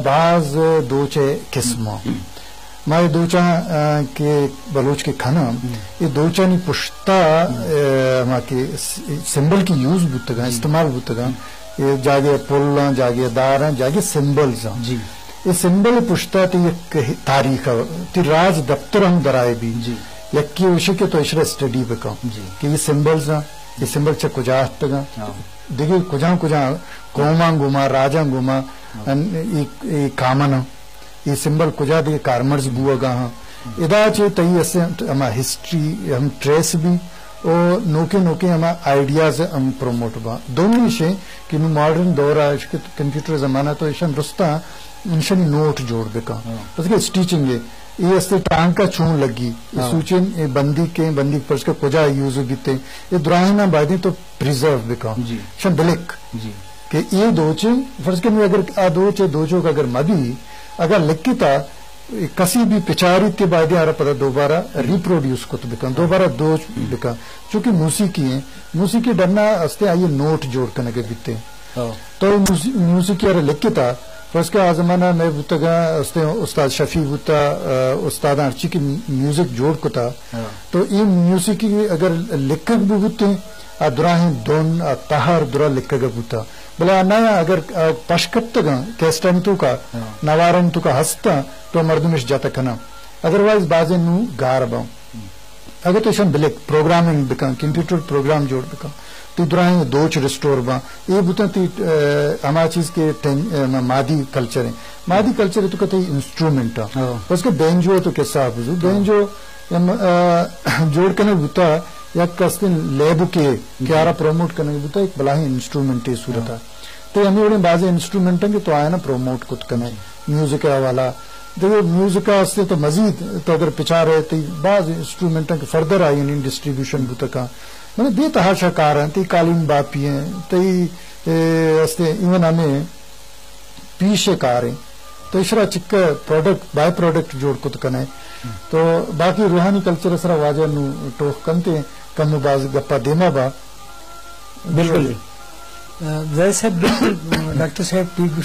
باز دوچ ءِ قسم ءَ۔ ما اے دوچاں، آ، کہ بلوچ کہ کناں، اے دوچانی پشتا، آ، ما کہ س-، سمبل کہ یوز بوتگاں، استعمال بوتگاں، اے جاگے پلاں، جاگے داراں، جاگے سمبلز آں۔ جی۔ اے سمبل پشتا تی یک تاریخ ءَ، تی راج دفتر ہم درائے بی۔ جی۔ یکی اوشی کہ تو اشرا اسٹڈی بکن۔ جی۔ کہ اے سمبلز آں، اے سمبل چہ کجا اتکگاں؟ ہاں۔ دگہ کجام کجام قوماں گوما، راجاں گوما، ہاں۔ ان-، اے، اے کامن آں۔ اے سمبل کجا دگہ کارمرز بوگا ہاں۔ ادا چہ تئی اسے ہما ہسٹری ہم ٹریس بی، او نوکیں نوکیں ہما آئیڈیاز ہم پروموٹ باں۔ دومی شے کہ نوں ماڈرن دور ءَ اش کہ کمپیوٹر زمانہ تو ایشاں درستاں انشانی نوٹ جوڑ بکاں۔ ہاں۔ پس کہ اسٹیچنگ ہے، اے استے ٹانکا چون لگی، اے ہاں۔ سوچیں، اے بندی کے، بندی پرس کہ کجا یوز بیتے، اے دراہیں نہ بایدیں تو پریزرو بکاں۔ جی۔ شن بلک۔ جی۔ کہ اے دوچیں، فرض کہ نوں اگر آ دوچ ءِ دوچوک اگر مبی، اگر لکھتا، کسی بھی پچاری تے بایدیں آرا پدا دوبارہ ریپروڈیوس کت بکن، دوبارہ دوچ بکن۔ چونکہ موسیقی ہیں، موسیقی ڈنا استے آئیے نوٹ جوڑ کنگے بیتے۔ ہاں۔ تو موسی-، موسیقی آرا لکھتا، فرض کہ آ زمانہ میں بوتگا استے استاد شفیع بوتا، آ، استاداں ہرچی کہ میوزک جوڑ کتا، ہاں۔ تو اے موسیقی اگر لکھگ بھی بوتے، آ دراہیں دن، آ تہر درا لکھگ بوتا۔ بلے آ نیا اگر، آ، پش کپتگاں کیسٹانی توکا، ہاں۔ نوارانی توکا ہستاں، تو مردمش جت کناں۔ ادروائز بازیں نوں گار باں۔ اگر تو ایشاں بلک پروگرامنگ بکن، کمپیوٹر پروگرام جوڑ بکن، تو دراہیں دوچ ریسٹور باں۔ اے بوتاں تی، آ، ہما چیز کہ ٹین-، آ، مادی کلچر ہیں۔ مادی کلچر تو کتے انسٹرومنٹ آں۔ ہاں۔ بس کہ بینجو تو کسا بزو، بینجو ہم، آ، جوڑ کنے بوتا، یک کستیں لیبو کے کہ آرا پروموٹ کنے بوتا، ایک بلاہیں انسٹرومنٹ تی صورت آ۔ تو ہمیں وڑیں بازیں انسٹرومنٹ ہیں کہ تو آیا نا پروموٹ کت کنے۔ میوزک ءِ حوالہ۔ دیکھو، میوزک ءَ ہستے تو مزید تو اگر پچار ہے، تی باز انسٹرومنٹ ہیں کہ فردر آئی یعنی ڈسٹریبیوشن بوتکا۔ مطلب، بے تحاشا کار ہیں، تی قالین باپی ہیں، تی، اے، ہستے ایون ہمیں پیش کار ہیں۔ تو اشرا چکہ پروڈکٹ، بائی پروڈکٹ جوڑ کت کنے۔ تو باقی روحانی کلچر سرا واجہ نو ٹوخ کنتے، کم و باز گپا دیما با۔ بالکل۔ آ، زاہد صاحب، بالکل، آ، ڈاکٹر صاحب ٹھیک